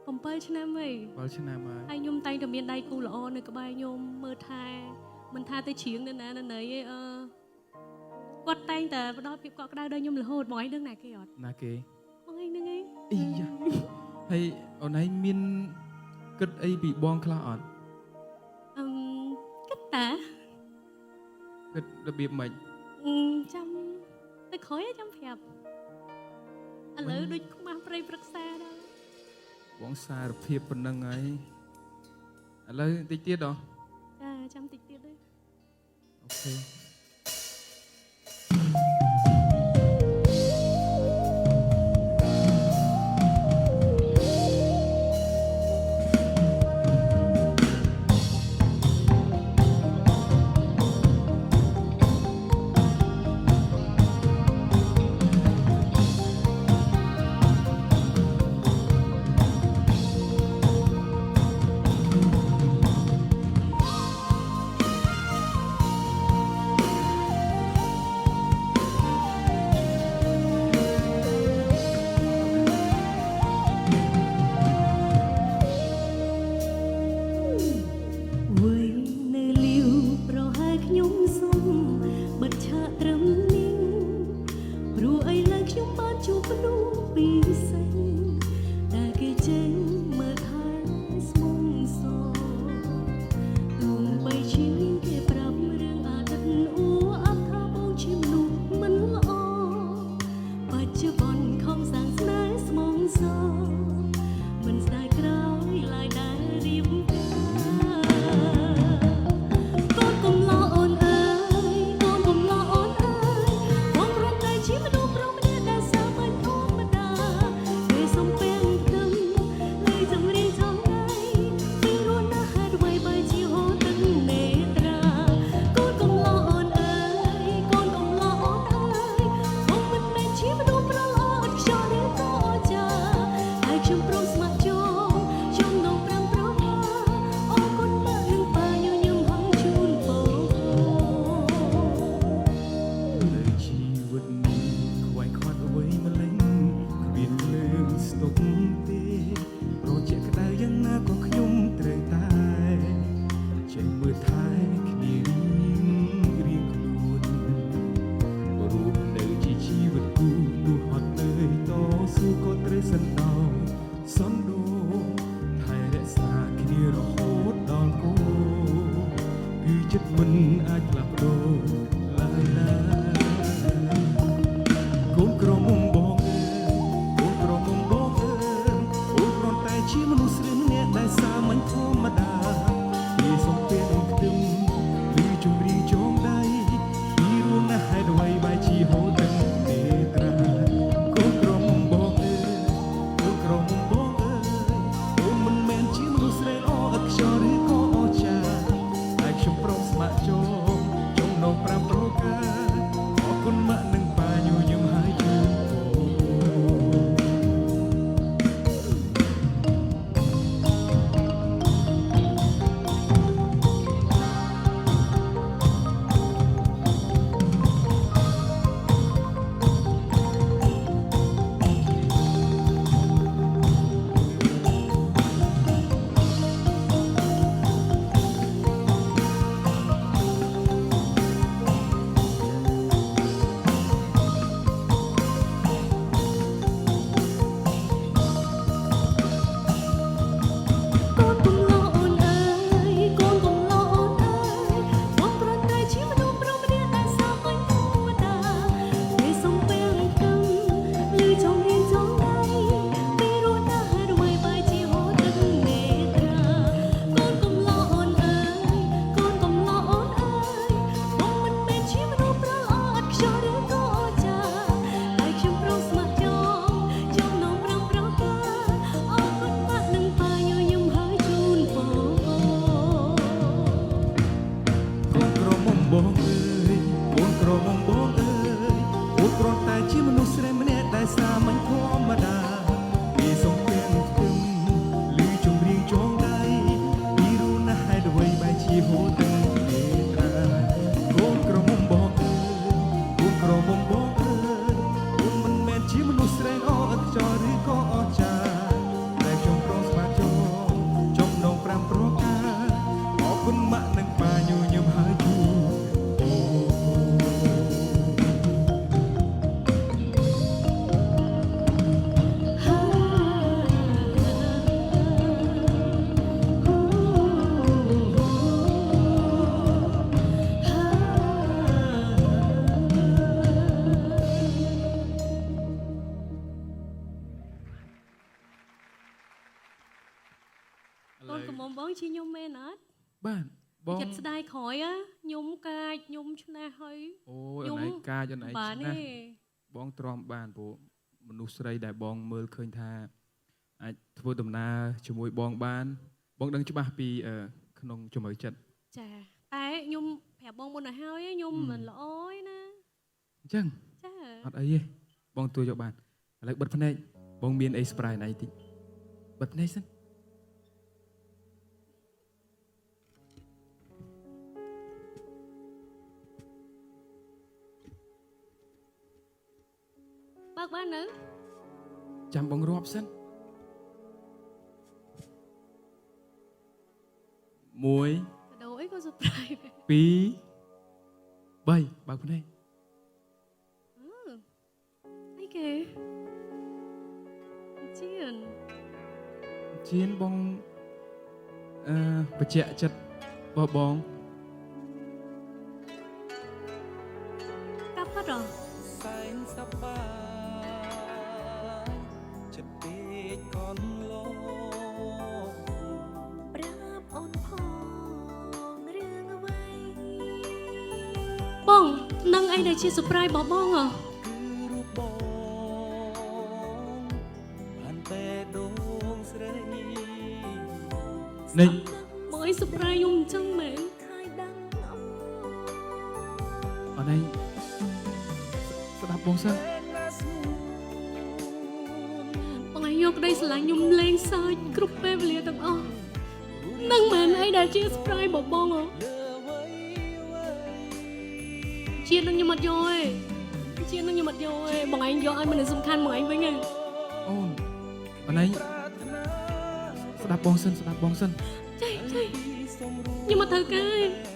7ឆ្នាំហើយ 7ឆ្នាំហើយ ហើយខ្ញុំតែងតែមានដៃគូល្អនៅក្បែរខ្ញុំមើលថែមិនថាទៅច្រៀងនៅណានៅណីឯអឺគាត់តែងតែផ្ដល់ភាពកក់ក្ដៅដល់ខ្ញុំរហូតបងឯងដឹងណាគេអត់ ណាគេ បងឯងហ្នឹងឯង អីយ៉ាហើយអូនឯងមានគិតអីពីបងខ្លះអត់ អឹមគិតតា គិតរបៀបម៉េច អឺចាំទៅក្រោយឯងចាំប្រាប់ឥឡូវដូចខ្មាស់ព្រៃព្រឹក្សាដល់ បងសារភាពប៉ុណ្ណឹងហើយឥឡូវតិចទៀតដល់ ចាចាំតិចទៀតទេ OK វ័យនៅលាវប្រហែលខ្ញុំសុំបិទឆាកត្រឹមនេះព្រោះឥឡូវខ្ញុំបានជួបមនុស្សពិសេសដែលគេចេញមើលថែស្មងសទោះបីជាមានគេប្រាប់រឿងអាទិត្យអួអាប់ថាបងជាមនុស្សមិនល្អបច្ចុប្បន្នខំសាងស្នេហ៍ស្មងសមិនស្ដាយក្រោយឡើយដែលរៀបការ កូនកំឡោអូនអើយកូនកំឡោអូនអើយបងគ្រាន់តែជាមនុស្សប្រុសម្នាក់ដែលសាមញ្ញធម្មតាគេសំពៀងផ្ទឹមលើចម្រៀងចង់ដៃពីរស់ណាស់ហេតុអ្វីបែរជាហូរទឹកនេត្រាកូនកំឡោអូនអើយកូនកំឡោអូនអើយបងមិនមែនជាមនុស្សប្រល្អឥតខ្ចោះឬក៏អស្ចារ្យតែខ្ញុំព្រមស្ម័គ្រចូលចំណងប្រាំប្រហាអរគុណម៉ាក់និងប៉ាញញឹមហងជូនពរ នៅជីវិតនេះខ្វែងខ្វាត់អ្វីម្លេះគ្មានភ្លើងស្តុកទេប្រជាក់ក្ដៅយ៉ាងណាក៏ខ្ញុំត្រូវតែចេះមើលថែគ្នារៀងរៀងខ្លួនរួមនៅជាជីវិតគូទោះហត់នឿយតស៊ូក៏ត្រូវសន្តោសន្តោថែរក្សាគ្នារហូតដល់គោគឺចិត្តមិនអាចផ្លាស់ប្ដូរឡើយណា កូនក្រមុំបងអើយកូនក្រមុំបងអើយអូនគ្រាន់តែជាមនុស្សស្រីម្នាក់ដែលសាមញ្ញធម្មតាពីសំពៀនខ្ទឹមឬជំរីចងដៃពីរួមណាស់ហេតុអ្វីបែរជាហូរទឹកនេត្រាកូនក្រមុំបងអើយកូនក្រមុំបងអើយអូនមិនមែនជាមនុស្សស្រីល្អឥតខ្ចោះឬក៏អស្ចារ្យតែខ្ញុំព្រមស្ម័គ្រចូលចំណងប្រាំប្រការអរគុណម៉ាក់និងប៉ាញញឹមហើយជូនពរ កូនកំមុំបងជាខ្ញុំមែនអត់ បាទបង ចិត្តស្ដាយក្រោយណាខ្ញុំកាចខ្ញុំឆ្នះហើយ អូយអូនឯងកាចអូនឯង បាទ ឆ្នះ ទេ បងទ្រាំបានព្រោះមនុស្សស្រីដែលបងមើលឃើញថាអាចធ្វើដំណើរជាមួយបងបាន បងដឹងច្បាស់ពីអឺក្នុងជំរឿចិត្ត ចាតែខ្ញុំប្រាប់បងមុនទៅហើយខ្ញុំមិនល្អឯណា អញ្ចឹង ចា អត់អីទេបងទួយកបានឥឡូវបិទភ្នែកបងមានអី surprise ណៃតិចបិទភ្នែកសិន បើកបាននៅ ចាំបងរាប់សិន1 បដូរអីក៏ surprise ដែរ 2 3បើកភ្នែក អីគេជៀន ជៀនបងអឺបច្ចៈចិត្តរបស់បង កាប់បាត់ហ៎ សែនសប្បាយចិត្តពេកកនលោ ប្រាប់អូនផងរឿងអ្វី បងនឹងអីដែលជា surprise របស់បងហ៎ គឺរូបបងបានតែដងស្រី នេះ បងអី surprise ខ្ញុំអញ្ចឹងមែន ខើយដឹងអូ អនឯងស្ដាប់បងសិន មែនណាស្ងួន បងឲ្យយកក្តីស្រឡាញ់ខ្ញុំលេងសើចគ្រប់ពេលវេលាទាំងអស់នឹងមែនអីដែលជា surprise របស់បងហ៎ លើអ្វីអ្វី ជាតិនឹងខ្ញុំអត់យកទេជាតិនឹងខ្ញុំអត់យកទេបងឯងយកឲ្យមនុស្សសំខាន់បងឯងវិញហ៎ អូនអនឯង ប្រាថ្នា ស្ដាប់បងសិនស្ដាប់បងសិន ចៃចៃ ពីសុំរួ ខ្ញុំអត់ត្រូវការទេ